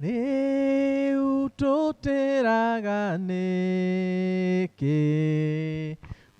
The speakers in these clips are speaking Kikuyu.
Rĩu tũtĩraga nĩkĩ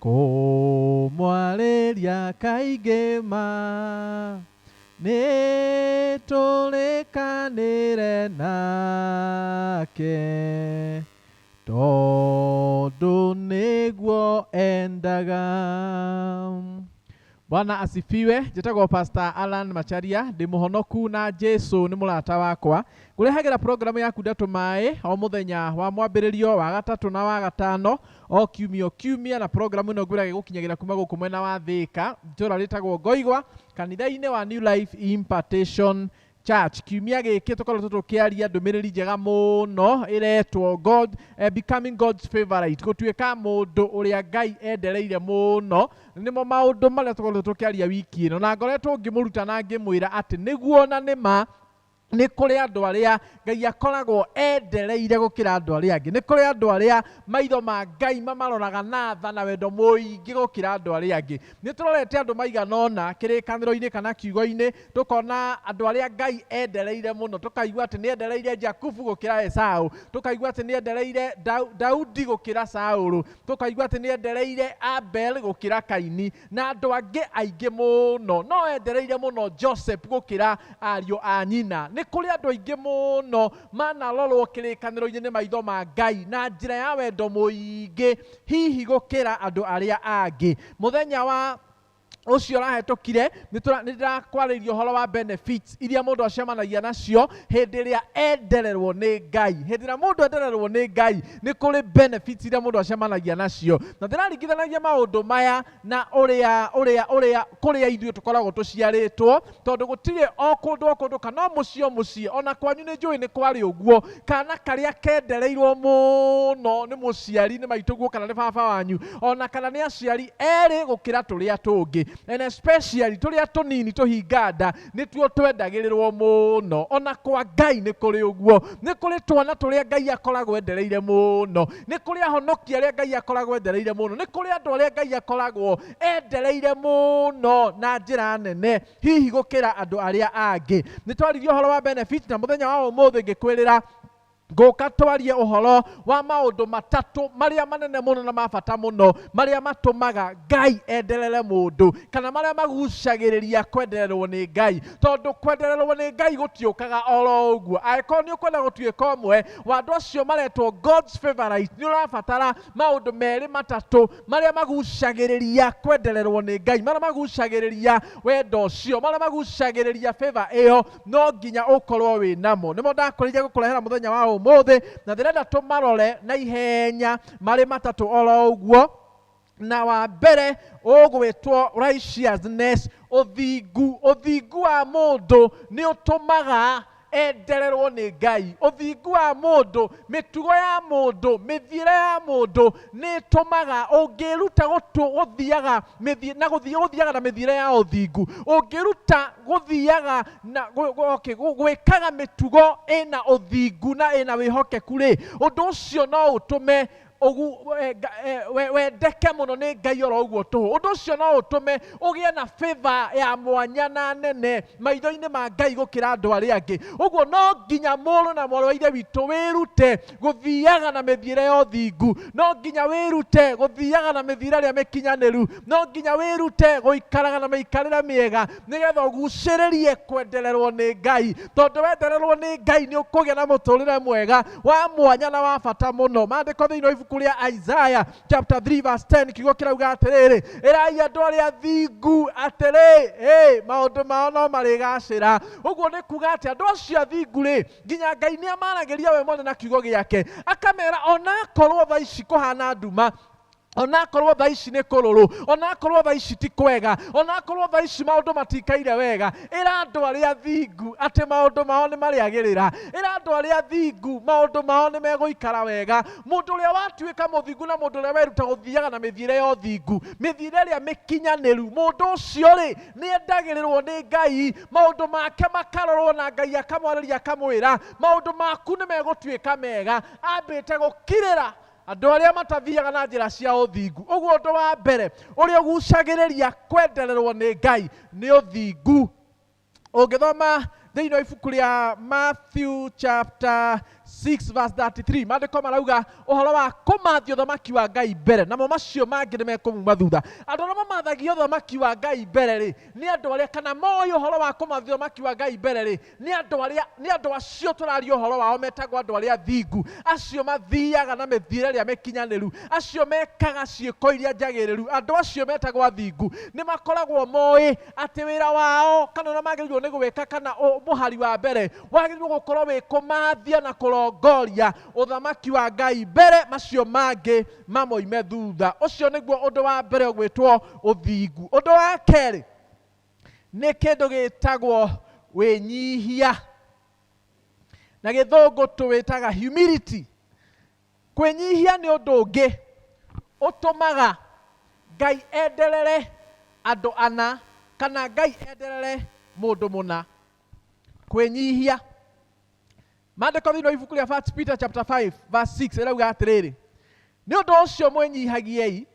kũmwarĩria kaingĩ ma nĩ tũrĩkanĩre nake tondũ nĩguo endaga. Bwana asifiwe. Njĩtagwo Pastor Alan Macharia, ndĩ mũhonoku na Jesu nĩ mũrata wakwa. Ngũrehagĩra programu ya Kunda Tũmaĩ o mũthenya wa mwambĩrĩrio, wa gatatũ na wa gatano o kiumia o kiumia, na programu ĩno ngwĩraga ĩgũkinyagĩra kuma gũkũ mwena wa Thĩka, itũũra rĩtagwo Ngoigwa, kanitha-inĩ wa New Life Impartation Church. Kiumia gĩkĩ tũkoretwo tũkĩaria ndũmĩrĩri njega mũno ĩretwo God, Becoming God's Favorite, gũtuĩka mũndũ ũrĩa Ngai endereire mũno. Nĩmo maũndũ marĩa tũkoretwo tũkĩaria wiki ĩno, na ngoretwo ngĩmũruta na ngĩmwĩra atĩ nĩguo na nĩma nĩ kũrĩ andũ arĩa Ngai akoragwo endereire gũkĩra andũ arĩa angĩ. Nĩ kũrĩ andũ arĩa maitho ma Ngai mamaroraga na tha na wendo mũingĩ gũkĩra andũ arĩa angĩ. Nĩ tũrorete andũ maigana ũna kĩrĩkanĩro-inĩ kana kiugo-inĩ, tũkona andũ arĩa Ngai endereire mũno, tũkaigua atĩ nĩ endereire Jakubu gũkĩra Esau, tũkaigua atĩ nĩ endereire Daudi gũkĩra Saũlũ, tũkaigua atĩ nĩ endereire Abel gũkĩra Kaini, na andũ angĩ aingĩ mũno. No endereire mũno Joseph gũkĩra ariũ a nyina. Nĩ kũrĩ andũ aingĩ mũno manarorwo kĩrĩkanĩro-inĩ nĩ maitho ma Ngai na njĩra ya wendo mũingĩ, hihi gũkĩra andũ arĩa angĩ. Mũthenya wa ũcio ũrahetũkire nĩ ndĩrakwarĩirie ũhoro wa benefits iria mũndũ acemanagia nacio hĩndĩ ĩrĩa endererwo nĩ Ngai. Hĩndĩ ĩrĩa mũndũ endererwo nĩ Ngai nĩ kũrĩ benefits iria mũndũ acemanagia nacio, na ndĩraringithanagia maũndũ maya na ũrĩa ũrĩa ũrĩa kũrĩa ithuĩ tũkoragwo tũciarĩtwo, tondũ gũtirĩ o kũndũ o kũndũ kana o mũciĩ o mũciĩ, ona kwanyu nĩ njũĩ nĩ kwarĩ ũguo, kana karĩa kendereirwo mũno nĩ mũciari, nĩ maitũguo kana nĩ baba wanyu, ona kana nĩ aciari erĩ gũkĩra tũrĩa tũngĩ, and especially tũrĩa tũnini tũhinganda nĩtuo twendagĩrĩrwo mũno. Ona kwa Ngai nĩ kũrĩ ũguo, nĩ kũrĩ twana tũrĩa Ngai akoragwo endereire mũno, nĩ kũrĩ ahonoki arĩa Ngai akoragwo endereire mũno, nĩ kũrĩ andũ arĩa Ngai akoragwo endereire mũno na njĩra nene hihi gũkĩra andũ arĩa angĩ. Nĩ twaririe ũhoro wa benefit, na mũthenya wa ũmũthĩ ngĩkwĩrĩra ngũka twarie ũhoro wa maũndũ matatũ marĩa manene mũno na ma bata mũno marĩa matũmaga Ngai enderere mũndũ, kana marĩa magucagĩrĩria kwendererwo nĩ Ngai, tondũ kwendererwo nĩ Ngai gũtiũkaga oro ũguo. Angĩkorwo nĩ ũkwenda gũtuĩka ũmwe wa andũ acio maretwo God's favorite, nĩ ũrabatara maũndũ merĩ matatũ marĩa magucagĩrĩria kwendererwo nĩ Ngai, marĩa magucagĩrĩria wendo ũcio, marĩa magucagĩrĩria favor ĩyo, no nginya ũkorwo wĩ namo. Nĩmo ndakwĩrĩire gũkũrehera mũthenya wa ũmũthĩ, na ndĩrenda tũmarore na ihenya marĩ matatũ oro ũguo. Na wa mbere ũgwĩtwo righteousness, ũthingu. Ũthingu wa mũndũ nĩ ũtũmaga endererwo nĩ Ngai. Ũthingu wa mũndũ, mĩtugo ya mũndũ, mĩthiĩre ya mũndũ nĩ ĩtũmaga ũngĩruta gũthiaga mĩthiĩ, na gũthiĩ, gũthiaga na mĩthiĩre ya ũthingu, ũngĩruta gũthiaga na okay, gwĩkaga mĩtugo ĩna ũthingu na ĩna wĩhokeku rĩ, ũndũ ũcio no ũtũme wendeke mũno nĩ Ngai oro ũguo tũhũ. Ũndũ ũcio no ũtũme ũgĩe na favor ya mwanya na nene maitho-inĩ ma Ngai gũkĩra andũ arĩa angĩ. Ũguo no nginya mũrũ na mwarĩ wa Ithe witũ wĩrute gũthiaga na mĩthiĩre ya ũthingu, no nginya wĩrute gũthiaga na mĩthiĩre ĩrĩa mĩkinyanĩru, no nginya wĩrute gũikaraga na mĩikarĩre mĩega nĩgetha ũgucĩrĩrie kwendererwo nĩ Ngai, tondũ wendererwo nĩ Ngai nĩ ũkũgĩa na mũtũrĩre mwega wa mwanya na wa bata mũno. Maandĩko thĩinĩ wa ibuku rĩa Isaiah chapter 3 verse 10, kiugo kĩrauga atĩrĩrĩ, ĩrai andũ arĩa athingu atĩrĩ, maũndũ mao no marĩgacĩra. Ũguo nĩ kuga atĩ andũ acio athingu rĩ, nginya Ngai nĩ amaragĩria we mwene na kiugo gĩake, akamera onakorwo thaa ici kũhana nduma, onakorwo thaa ici nĩ kũrũrũ, onakorwo thaa ici ti kwega, onakorwo thaa ici maũndũ matikaire wega, ĩra andũ arĩa athingu atĩ maũndũ mao nĩ marĩagĩrĩra. Ĩra andũ arĩa athingu maũndũ mao nĩ megũikara wega. Mũndũ ũrĩa watuĩka mũthingu na mũndũ ũrĩa weruta gũthiaga na mĩthiĩre ya ũthingu, mĩthiĩre ĩrĩa mĩkinyanĩru, mũndũ ũcio rĩ nĩ endagĩrĩrwo nĩ Ngai, maũndũ make makarorwo na Ngai akamwarĩria akamwĩra maũndũ maku nĩ megũtuĩka mega. Ambĩte gũkirĩra andũ arĩa matathiaga na njĩra cia ũthingu. Ũguo ũndũ wa mbere ũrĩa ũgucagĩrĩria kwendererwo nĩ Ngai nĩ ũthingu. Ũngĩthoma Thĩinĩ wa ibuku rĩa Matthew chapter 6 verse 33, maandĩko marauga ũhoro wa kũmathia ũthamaki wa Ngai mbere, namo macio mangĩ nĩ mekũmuma thutha. Andũ arĩa mamathagia ũthamaki wa Ngai mbere rĩ, nĩ andũ arĩa kana moĩ ũhoro wa kũmathia ũthamaki wa Ngai mbere rĩ, nĩ andũ arĩa, nĩ andũ acio tũraria ũhoro wao metagwo andũ arĩa athingu, acio mathiaga na mĩthiĩre ĩrĩa mĩkinyanĩru, acio mekaga ciĩko iria njagĩrĩru. Andũ acio metagwo athingu nĩ makoragwo moĩ atĩ wĩra wao kana ũrĩa magĩrĩirwo nĩ gwĩka kana mũhari wa mbere wagĩrĩirwo gũkorwo wĩ kũmathia na kũrongoria ũthamaki wa Ngai mbere, macio mangĩ mamoime thutha. Ũcio nĩguo ũndũ wa mbere ũgwĩtwo ũthingu. Ũndũ wa kerĩ nĩ kĩndũ gĩtagwo wĩnyihia, na gĩthũngũ tũwĩtaga humility. Kwĩnyihia nĩ ũndũ ũngĩ ũtũmaga Ngai enderere andũ ana kana Ngai enderere mũndũ mũna. Kwĩnyihia, maandĩko thĩinĩ wa ibuku rĩa 1 Peter chapter 5 verse 6 ĩrauga atĩrĩrĩ, nĩ ũndũ ũcio mwĩnyihagiei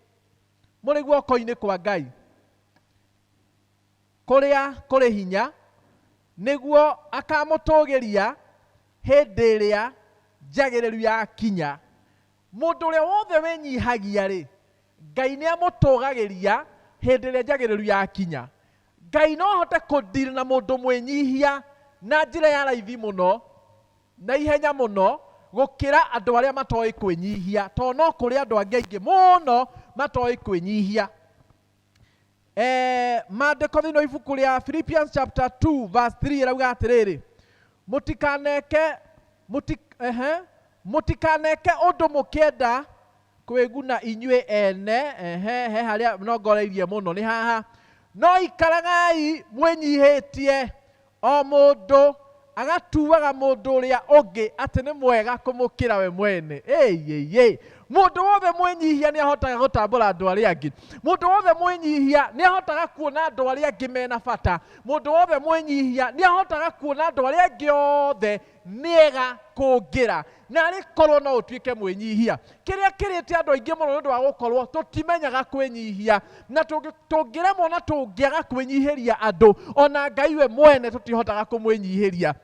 mũrĩ guoko-inĩ kwa Ngai kũrĩa kũrĩ hinya, nĩguo akamũtũgĩria hĩndĩ ĩrĩa njagĩrĩru yakinya. Mũndũ ũrĩa wothe wĩnyihagia rĩ, Ngai nĩ amũtũgagĩria hĩndĩ ĩrĩa njagĩrĩru yakinya. Ngai no ahote kũdeal na mũndũ mwĩnyihia na njĩra ya raithi mũno na ihenya mũno gũkĩra andũ arĩa matoĩ kwĩnyihia, tondũ no kũrĩ andũ angĩ aingĩ mũno matoĩ kwĩnyihia. Maandĩko thĩinĩ wa ibuku rĩa Philippians chapter 2 verse 3 ĩrauga atĩrĩrĩ, mũtikaneke, ehe, mũtikaneke ũndũ mũkĩenda kwĩguna inyuĩ ene, ehe, he harĩa nongoreirie mũno nĩ haha, no ikaragai mwĩnyihĩtie, o mũndũ agatuaga mũndũ ũrĩa ũngĩ atĩ nĩ mwega kũmũkĩra we mwene. Ĩĩ, ĩĩ, mũndũ wothe mwĩnyihia nĩ ahotaga gũtambũra andũ arĩa angĩ. Mũndũ wothe mwĩnyihia nĩ ahotaga kuona andũ arĩa angĩ mena bata. Mũndũ wothe mwĩnyihia nĩ ahotaga kuona andũ arĩa angĩ othe nĩ ega kũngĩra. Na arĩ korwo no ũtuĩke mwĩnyihia. Kĩrĩa kĩrĩte andũ aingĩ mũno nĩ ũndũ wa gũkorwo tũtimenyaga kwĩnyihia, na tũngĩremwo na tũngĩaga kwĩnyihĩria andũ, ona Ngai we mwene tũtihotaga kũmwĩnyihĩria.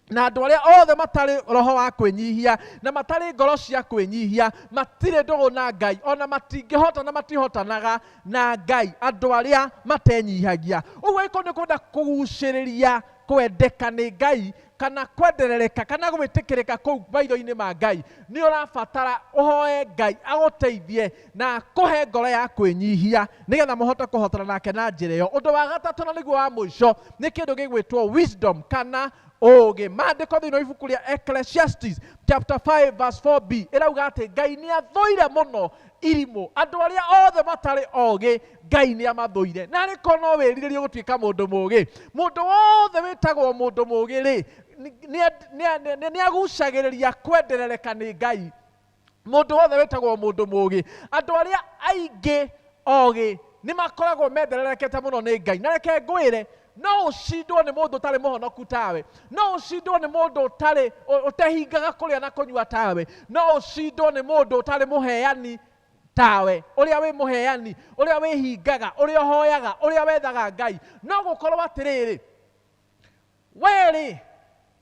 Na andũ arĩa othe matarĩ roho wa kwĩnyihia na matarĩ ngoro cia kwĩnyihia matirĩ ndũgũ na Ngai, ona matingĩhota na matihotanaga na Ngai, andũ arĩa matenyihagia. Ũguo angĩkorwo nĩ ũkwenda kũgucĩrĩria kwendeka nĩ Ngai kana kwenderereka kana gwĩtĩkĩrĩka kũu maitho-inĩ ma Ngai, nĩ ũrabatara ũhoe Ngai agũteithie na akũhe ngoro ya kwĩnyihia nĩgetha mũhote kũhotana nake na njĩra ĩyo. Ũndũ wa gatatũ na nĩguo wa mũico nĩ kĩndũ gĩgwĩtwo wisdom kana ũũgĩ. Maandĩko thĩinĩ wa ibuku rĩa Ecclesiastes chapter 5 verse 4b ĩrauga atĩ Ngai nĩ athũire mũno irimũ, andũ arĩa othe matarĩ ogĩ Ngai nĩ amathũire. Na arĩ korwo no wĩrirĩrie gũtuĩka mũndũ mũũgĩ, mũndũ wothe wĩtagwo mũndũ mũũgĩ rĩ, nĩ agucagĩrĩria kwenderereka nĩ Ngai. Mũndũ wothe wĩtagwo mũndũ mũũgĩ, andũ arĩa aingĩ ogĩ nĩ makoragwo mendererekete mũno nĩ Ngai. Na reke ngwĩre, no ũcindwo nĩ mũndũ ũtarĩ mũhonoku tawe, no ũcindwo nĩ mũndũ ũtarĩ ũtehingaga kũrĩa na kũnyua tawe, no ũcindwo nĩ mũndũ ũtarĩ mũheani tawe, ũrĩa wĩ mũheani, ũrĩa wĩhingaga, ũrĩa ũhoyaga, ũrĩa wethaga Ngai. No gũkorwo atĩrĩrĩ, we rĩ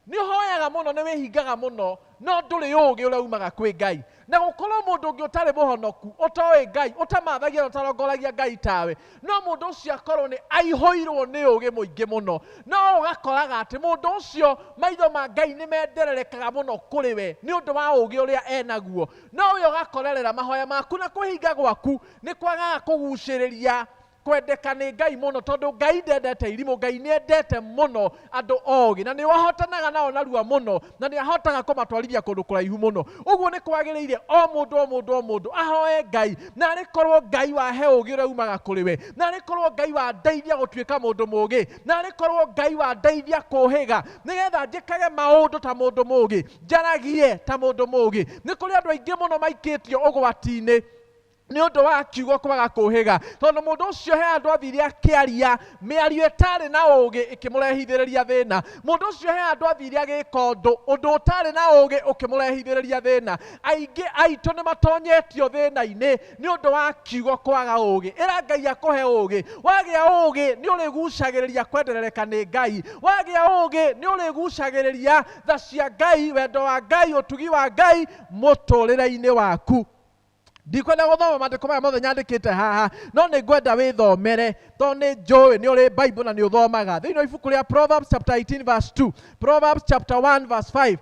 nĩ ũhoyaga mũno, nĩ wĩhingaga mũno, no ndũrĩ ũũgĩ ũrĩa umaga kwĩ Ngai. Na gũkorwo mũndũ ũngĩ ũtarĩ mũhonoku, ũtoĩ Ngai, ũtamathagia na ũtarongoragia Ngai tawe, no mũndũ ũcio akorwo nĩ aihũirwo nĩ ũũgĩ mũingĩ mũno, no ũgakoraga atĩ mũndũ ũcio maitho ma Ngai nĩ mendererekaga mũno kũrĩ we nĩ ũndũ wa ũũgĩ ũrĩa enaguo. No we ũgakorerera mahoya maku na kwĩhinga gwaku nĩ kwagaga kũgucĩrĩria kwendeka nĩ Ngai mũno, tondũ Ngai ndendete irimũ, Ngai nĩ endete mũno andũ ogĩ, na nĩ ahotanaga nao narua mũno, na nĩ ahotaga kũmatwarithia kũndũ kũraihu mũno. Ũguo nĩ kwagĩrĩire o mũndũ o mũndũ o mũndũ ahoe Ngai, na arĩ korwo Ngai wahe ũũgĩ ũrĩa umaga kũrĩ we, na arĩ korwo Ngai wandeithia gũtuĩka mũndũ mũũgĩ, na arĩ korwo Ngai wandeithia kũũhĩga nĩgetha njĩkage maũndũ ta mũndũ mũũgĩ, njaragie ta mũndũ mũũgĩ. Nĩ kũrĩ andũ aingĩ mũno maikĩtio ũgwati-inĩ. Nĩ ũndũ wa kiugo kwaga kũhĩga, tondũ mũndũ ũcio he andũ athire akĩaria mĩario ĩtarĩ na ũgĩ ĩkĩmũrehithĩrĩria thĩna. Mũndũ ũcio he andũ athire agĩka ũndũ ũndũ ũtarĩ na ũgĩ ũkĩmũrehithĩrĩria thĩna. Aingĩ aitũ nĩ matonyetio thĩna-inĩ nĩ ũndũ wa kiugo kwaga ũgĩ. Ĩra Ngai akũhe ũgĩ. Wagĩa ũgĩ nĩ ũrĩgucagĩrĩria kwenderereka nĩ Ngai. Wagĩa ũgĩ nĩ ũrĩgucagĩrĩria tha cia Ngai, wendo wa Ngai, ũtugi wa Ngai mũtũrĩre-inĩ waku. Ndikwenda gũthoma maandĩko maya mothe nyandĩkĩte haha, no nĩ ngwenda wĩthomere tondũ nĩ njũĩ nĩ ũrĩ Bible na nĩ ũthomaga. Thĩinĩ wa ibuku rĩa Proverbs chapter 18 verse 2, Proverbs chapter 1 verse 5,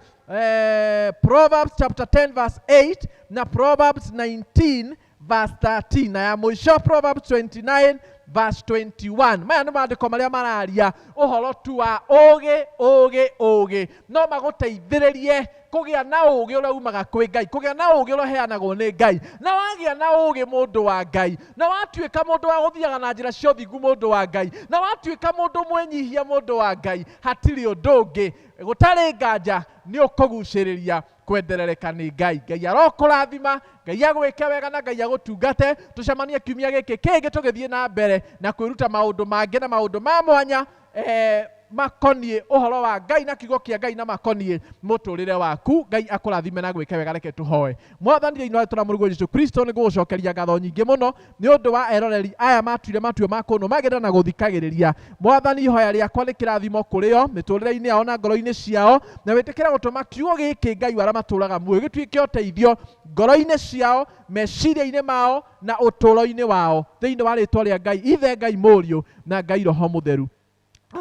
Proverbs chapter 10 verse 8 na Proverbs 19 verse 13 na ya mũico Proverbs 29 verse 21. Maya nĩ maandĩko marĩa mararia ũhoro tu wa ũgĩ, ũgĩ, ũgĩ. No magũteithĩrĩrie kũgĩa na ũgĩ ũrĩa umaga kwĩ Ngai, kũgĩa na ũgĩ ũrĩa ũheanagwo nĩ Ngai. Na wagĩa na ũgĩ mũndũ wa Ngai, na watuĩka mũndũ wa gũthiaga na njĩra cia ũthingu mũndũ wa Ngai, na watuĩka mũndũ mwĩnyihia mũndũ wa Ngai, hatirĩ ũndũ ũngĩ gũtarĩ nganja nĩ ũkũgucĩrĩria kwenderereka nĩ Ngai. Ngai arokũrathima, Ngai agwĩke wega na Ngai agũtungate. Tũcemanie kiumia gĩkĩ kĩngĩ tũgĩthiĩ na mbere na kwĩruta maũndũ mangĩ na maũndũ ma mwanya makoniĩ ũhoro wa Ngai na kiugo kĩa Ngai na makoniĩ mũtũrĩre waku. Ngai akũrathime na gwĩke wega. Reke tũhoe. Mwathani, thĩinĩ wa rĩtwa rĩa Mũrũguo Jesu Kristo, nĩ ngũgũcokeria ngatho nyingĩ mũno nĩ ũndũ wa eroreri aya matuire matua ma kũnũmagĩrĩra na gũthikagĩrĩria. Mwathani, ihoya rĩakwa nĩ kĩrathimo kũrĩ o mĩtũrĩre-inĩ yao na ngoro-inĩ ciao, na wĩtĩkĩre gũtũma kiugo gĩkĩ Ngai wa arĩa matũraga muoyo gĩtuĩke ũteithio ngoro-inĩ ciao, meciria-inĩ mao na ũtũũro-inĩ wao, thĩinĩ wa rĩtwa rĩa Ngai Ithe, Ngai Mũriũ na Ngai Roho Mũtheru.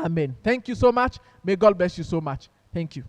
Amen. Thank you so much. May God bless you so much. Thank you.